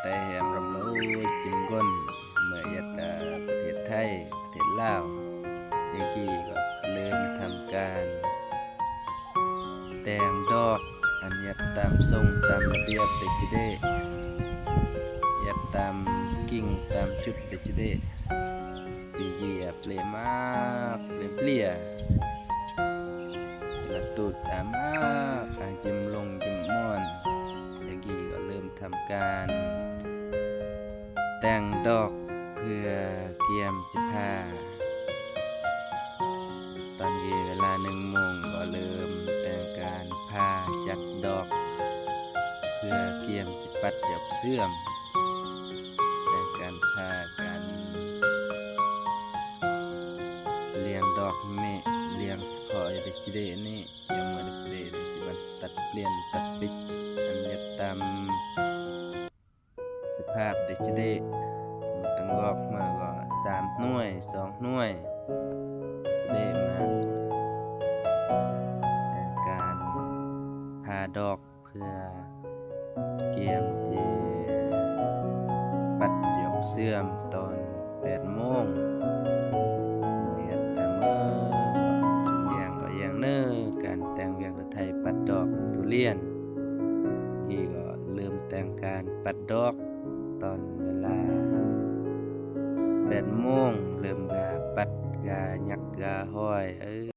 ໄຕ່ແຮມລຳໂລຍຈິມກົ້ນ ເມື່ອອຽດຕາປະເທດໄທ ປະເທດລາວ. ເດກີກໍເລີ່ມທຳການແຕ່ງດອກ ອັນອຽດຕາມຊົງຕາມລະບຽບເດຈີເດ ອຽດຕາມກິ່ງຕາມຈຸດເດຈີເດ. ປີກີອາເປມາກເປເປຍ ລະຕູດອາມາກ ອາຢິມລົງຢິມມ່ອນ. ເດກີກໍເລີ່ມທຳການແຕ່ງດອກເພື່ອກຽມຈະຜ່າ. ຕອນເວລາໜຶ່ງໂມງກໍເລີ່ມແຕ່ງການຜ່າຈັດດອກ ເພື່ອກຽມຈະປັດຢອກເຊື່ອມ. ແຕ່ງການຜ່າ ການລຽງດອກແມ່ ລຽງສະເພາະເດຈີເດນີ້ ຍັງບໍ່ໄດ້ເດ ທີ່ມັນຕັດປ່ຽນຕັດປິດ ອັນເຮັດຕາມສະພາບເດຈີເດ. ຕັ້ງດອກມາກໍສາມໜ່ວຍ ສອງໜ່ວຍ ເດມາ ແຕ່ງການຜ່າດອກ ເພື່ອກຽມທີ່ປັດຢອກເຊື່ອມຕອນແປດໂມງ. ເຮັດກະເມີ ທຸກຢ່າງກໍຢ່າງເນີ ການແຕ່ງວຽກລົດໄຖປັດດອກທຸລຽນ. ກີກໍເລີ່ມແຕ່ງການປັດດອກຕອນເວລາແປດໂມງ ເລີ່ມກະປັດກະຍັກກະຫ້ອຍ ເອີ